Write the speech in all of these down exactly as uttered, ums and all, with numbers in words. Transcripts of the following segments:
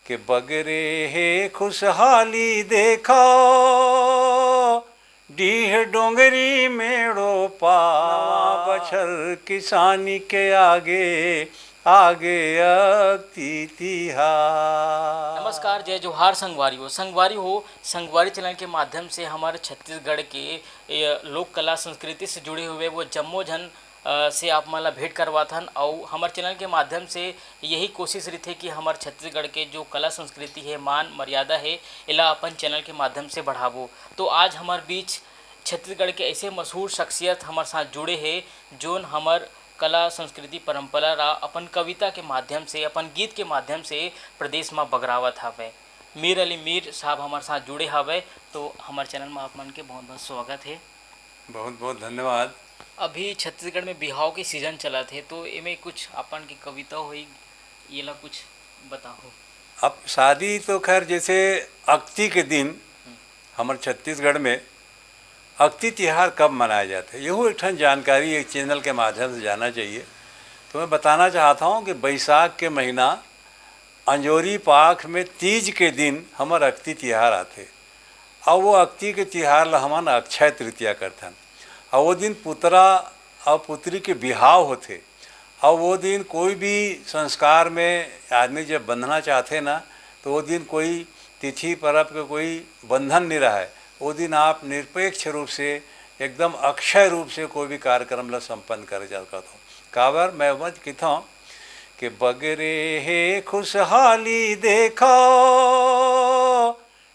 के बगरे हे खुशहाली देखो, डीह डोंगरी मेड़ो पा। नवा बछर किसानी के आगे, आगे अक्ति तिहार। नमस्कार, जय जोहार संगवारी हो। संगवारी हो, संगवारी चैनल के माध्यम से हमर छत्तीसगढ़ के ये लोक कला संस्कृति से जुड़े हुए वो जम्मो झन अ, से आप मन ला भेंट करवाथन। अउ हमर चैनल के माध्यम से यही कोशिश रहिथे कि हमर छत्तीसगढ़ के जो कला संस्कृति हे, मान मर्यादा हे, एला अपन चैनल के माध्यम से बढ़ाबो। तो आज हमर बीच छत्तीसगढ़ के ऐसे मशहूर शख्सियत हमर साथ जुड़े हे, जोन हमर कला संस्कृति परंपरा ला अपन कविता के माध्यम से, अपन गीत के माध्यम से प्रदेश म बगरावत हवे। मीर अली मीर साहब हमर साथ जुड़े हवे, तो हमर चैनल म आप मन के बहुत बहुत स्वागत हे। बहुत बहुत धन्यवाद। अभी छत्तीसगढ़ में बिहाव के सीजन चलत हे, तो एमे कुछ अपन के कविता होई, ये ला कुछ बताओ। अब शादी तो खैर, जैसे अक्ति के दिन हमर छत्तीसगढ़ में अक्ति तिहार कब मनाया जाथे, यहू एक ठन जानकारी एक चैनल के माध्यम से जाना चाहिए। तो मैं बताना चाहता हूँ कि बैसाख के महीना अंजोरी पाख में तीज के दिन हमर अक्ति तिहार आथे। अउ वो अक्ति के तिहार ला हमन अक्षय तृतीया करथन। अउ वो दिन पुतरा अउ पुतरी के बिहाव होथे। अउ वो दिन कोई भी संस्कार में आदमी जब बंधना चाहथे ना, तो वो दिन कोई तिथि परब के कोई बंधन नहीं रहे। वो दिन आप निरपेक्ष रूप से, एकदम अक्षय रूप से कोई भी कार्यक्रम ला संपन्न कर सकत हो। काबर मैं मत किथों कि बगरे हे खुशहाली देखो,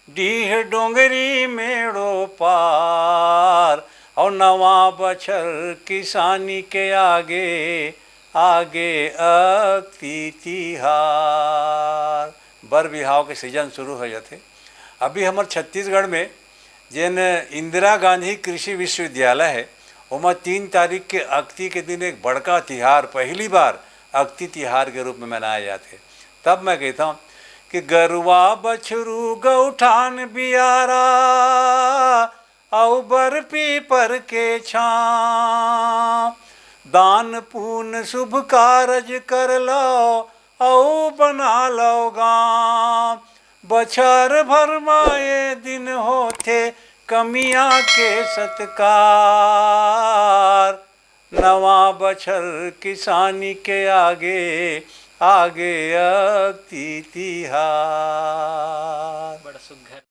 डीह डोंगरी मेड़ो पार, अउ नवा बछर किसानी के आगे, आगे अक्ति तिहार। बर बिहाव के सीजन शुरू हो जाथे। अभी हमर छत्तीसगढ़ में जेन इंदिरा गांधी कृषि विश्वविद्यालय है, ओमा तीन तारीख के अक्ति के दिन एक बड़का तिहार, पहली बार अक्ति तिहार के रूप में मनाया जाथे। तब मैं कहता हूँ कि गरुआ बछरू गौठान बियारा अउ बर पीपर के छाँव, दान पुण्य शुभ कारज कर लव अउ बना लव गाँव। बछर भर म ए दिन होथे कमिया के सत्कार। नवा बछर किसानी के आगे, आगे अक्ति तिहार। बड़ा सुघर।